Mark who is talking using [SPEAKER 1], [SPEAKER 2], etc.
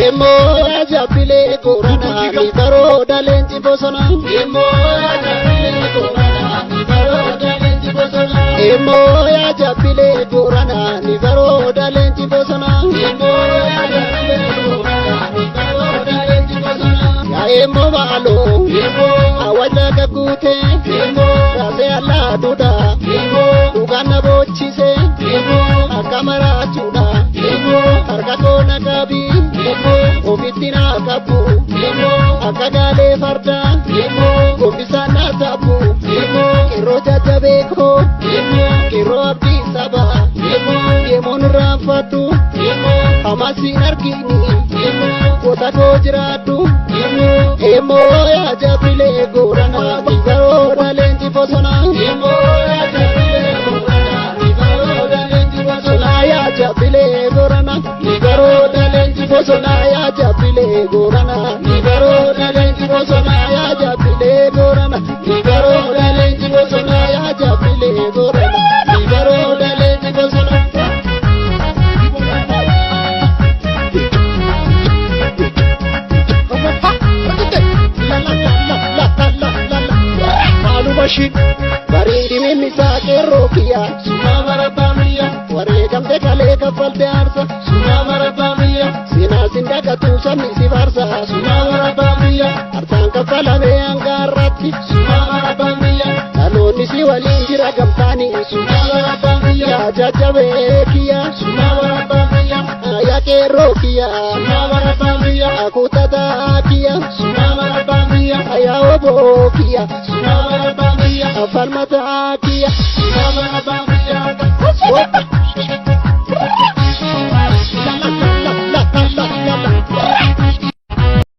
[SPEAKER 1] Emoo jabbilee gooranaa ni barooda leenci bosona. Emoo jabbilee gooranaa ni barooda leenci bosona. Emoo jabbilee gooranaa ni barooda leenci bosona. Emoo jabbilee gooranaa ni barooda leenci bosona. Yaa emoo maaloo. Emoo hawaasa gaguute. Emoo raasee allaaduudha. Emoo dhugaan na boochise. Emoo akka maraachuudha. Emoo harka koo na qabi. Ofitti naa qabu. Akka gaalee fardaa. Gombisaan naa taphu. Qeerroo jajjabeekoo. Qeerroo abdii sabaa. Yemoon irraanfadhu. Hamas hin argini. Goota koo jiraadhu. Emoo yaa jabbilee gooranaa ni barooda leenci bosonaa. Emoo yaa jabbilee gooranaa ni barooda leenci bosonaa. Yaa jabbilee gooranaa ni barooda leenci bosonaa. Yaa jabbilee gooranaa ni barooda leenci bosonaa. Yaa jabbilee gooranaa ni barooda leenci bosonaa. Yaa jabbilee gooranaa ni barooda leenci bosonaa. Maaluma Bareedini misaa qeerroo kiyya. Suuraa barataa miyya. Wareegamte kalee kaffalte aarsa. Suuraa barataa miyya. Seenaa sin dagatu sabni si faarsa. Suuraa barataa miyya. Arsaan kaffalamee hanga har'aatti. Suuraa barataa miyya. Dhaloonni si waliin jira gamtaani. Suuraa barataa miyya. Yaa jajjabee kiyya. Suuraa barataa miyya. Yaa qeerroo kiyya. Suuraa barataa miyya. Akutataa kiyya. Suuraa barataa miyya. Yaa oboo kiyya. Suuraa barataa miyya. Afaan mataa kiyya. Suuraa barataa miyya.